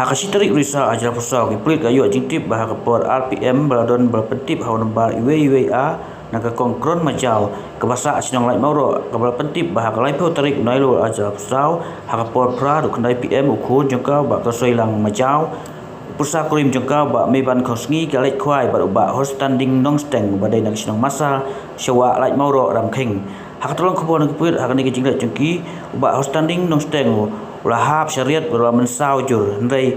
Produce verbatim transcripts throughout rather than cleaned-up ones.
Ha ka shi tarik Risaw arhajar arphew saw, ki pulit ki la ïoh jingtip ba ha ka por ar P M ba la don ba la pyntip ha u nombar uwei uwei A na ka kong Kron Majaw kaba sah shnong Laitmawroh, kaba la pyntip ba ha ka laiphew tarik u Nailur arhajar arphew saw ha ka por phra haduh khyndai P M u khun jong ka u Bah Kyrsoilang Majaw, u pyrsa kurim jong ka u Bah Meiban Khongsngi, ki la leit khwai bad u Bah Horstanding Nongsteng uba dei na ka shnong Masa, Shawah, Laitmawroh, Ramkhing. Ha ka tyllong khubor na ki pulit, ha kane ka jingleit jong ki, u Bah Horstanding Nongsteng u la hap sha riat bad u la mynsaw jur, hynrei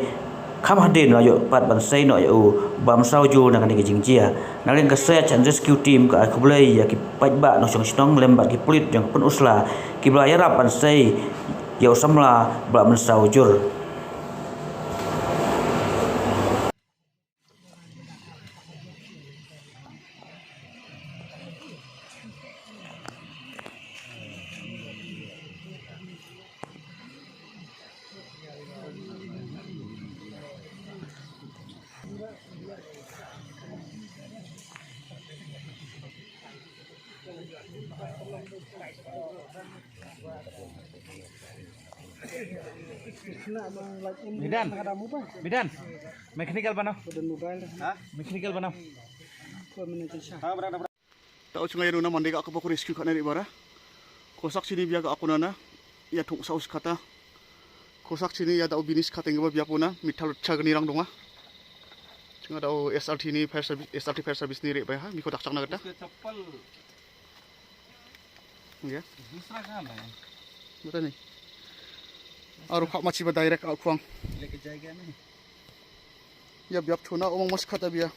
kham hadien u la ïoh pat ban sei noh ïa u ba mynsaw jur na kane ka jingjia. Na liang ka Search and Rescue Team ka ai khublei ïa ki paidbah nongshong shnong lem bad ki pulit jong ka Pynursla kiba la ïarap ban sei ïa u samla ba la mynsaw jur. Bidan. Bidan. Mechanical banao. Ha? Mechanical banao. Tau chunga ïa nuna mande ka aku pako rescue khana ri bara. Kosak chini bia ka aku nana. Ïa thung sa us kata. Kosak chini ïa da u binis kata ngi ba bia puna. Mithal chagni rang donga. Chunga da u S R T ni fire service, S R T fire service ni ri ba ha. Mi ko dak chak na kata. Ïa. Bata ni. Aru khak machi ba direct au khwang. Ïa biap thuna umang mas khata bia.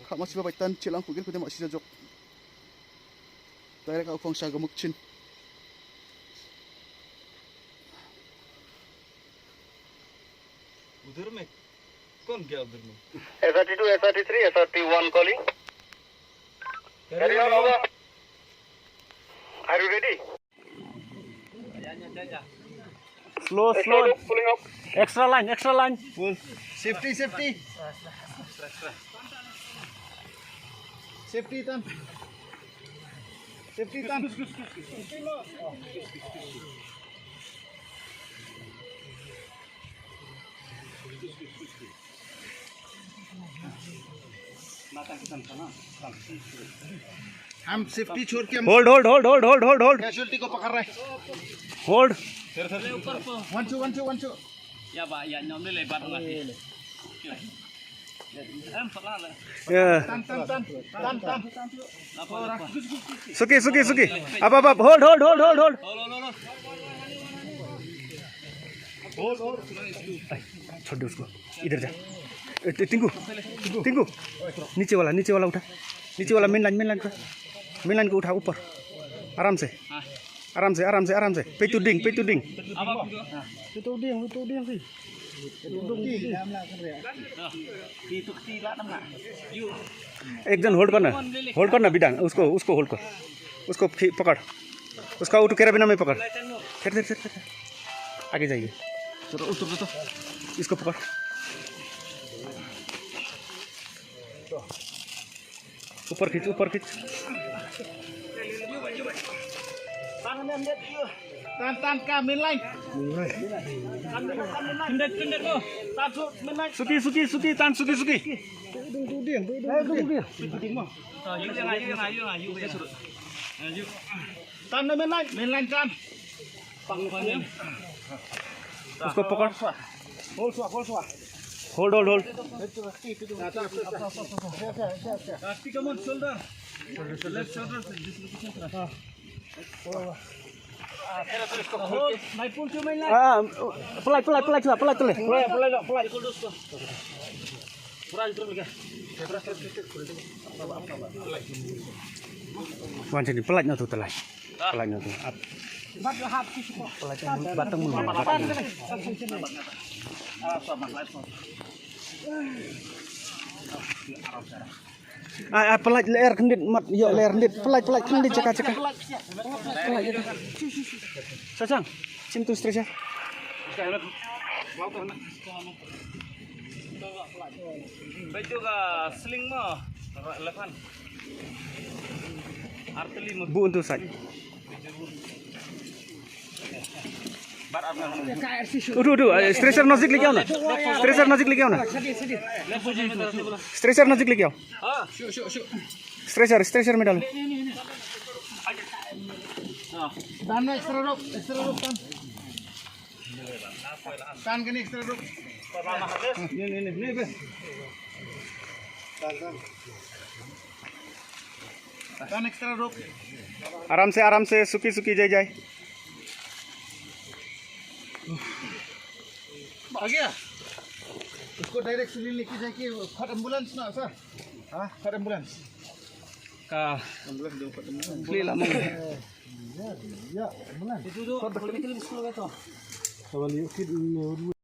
Khak machi ba baitan chilang kugin kude machi jok. Direct au khwang sha gamuk chin. उधर में कौन गया उधर में? S R T two, S R T three, S R T one calling. Carry on, over. Are you ready? Slow, slow. Pulling up. Extra line, extra line. Full. Safety, safety. Safety, tan. Safety, tan. हम सेफ्टी छोड़ के हम होल्ड, होल्ड, होल्ड, होल्ड, होल्ड, होल्ड, होल्ड। कैजुअलिटी को पकड़ रहे हैं। होल्ड। One two, one two, one two। या बा, या नाम ले ले, बात ना। Em, salah lah। या। Tan, tan, tan, tan, tan। Apa, apa? Suki, suki, suki। Up, up, up। होल्ड, होल्ड, होल्ड, होल्ड, होल्ड। Hold, hold, hold, hold। छोड़ दे उसको, इधर जा। ए, ति-, टिंकू, टिंकू, नीचे वाला, नीचे वाला उठा, नीचे वाला मेन लाइन, मेन लाइन का, मेन लाइन को उठा ऊपर, आराम से, आराम से, आराम से, आराम से। Pay to ding, pay to ding। Pay to ding, pay to ding, pay। एक जन होल्ड करना, होल्ड करना बिडांग, उसको, उसको होल्ड कर, उसको खी-, पकड़, उसका उठ के रबिना में पकड़। फिर, फिर, फिर, फिर। आगे जाइए। चलो, उतर, उतर। इसको पकड़। ऊपर खींच, ऊपर खींच। Tan, tan, ka main line। Tan, tan, tan, main line। Tan, su, main line। Suki, suki, suki, tan, suki, suki। Tan, main line, main line, tan। उसको पकड़। Hold, hold, hold। Come on, shoulder। Left shoulder। Hold, my pull to my line। Ah, pulai, pulai, pulai, pulai, pulai, pulai, pulai, pulai। Wan sini, pelajar tu telah. Pelajar tu. Pelajar batang mulu, batang mulu. Ah, ah, pelajar leher kendit, mat, yo leher kendit, pelajar, pelajar kendit, cakap, cakap. Sasang, cintu istri saya. Baju ka sling ma, lepan. Arteli ma. Bu untuk saya. उठो, उठो, स्ट्रेचर नजदीक लेके आओ ना। स्ट्रेचर नजदीक लेके आओ ना। स्ट्रेचर नजदीक लेके आओ। स्ट्रेचर, स्ट्रेचर में डालो। तान एक्स्ट्रा रोप, एक्स्ट्रा रोप तान। तान के एक्स्ट्रा रोप। नहीं, नहीं, नहीं, नहीं बे। तान, तान। तान एक्स्ट्रा रोप। आराम से, आराम से, सुखी सुखी जाए जाए। आ गया। उसको डायरेक्ट सिविल लेके जाके, फट एम्बुलेंस ना सर। हाँ, फट एम्बुलेंस। का एम्बुलेंस दो, फट एम्बुलेंस। ले ला, मंग। या, या, एम्बुलेंस। Itu tu, political school ka to.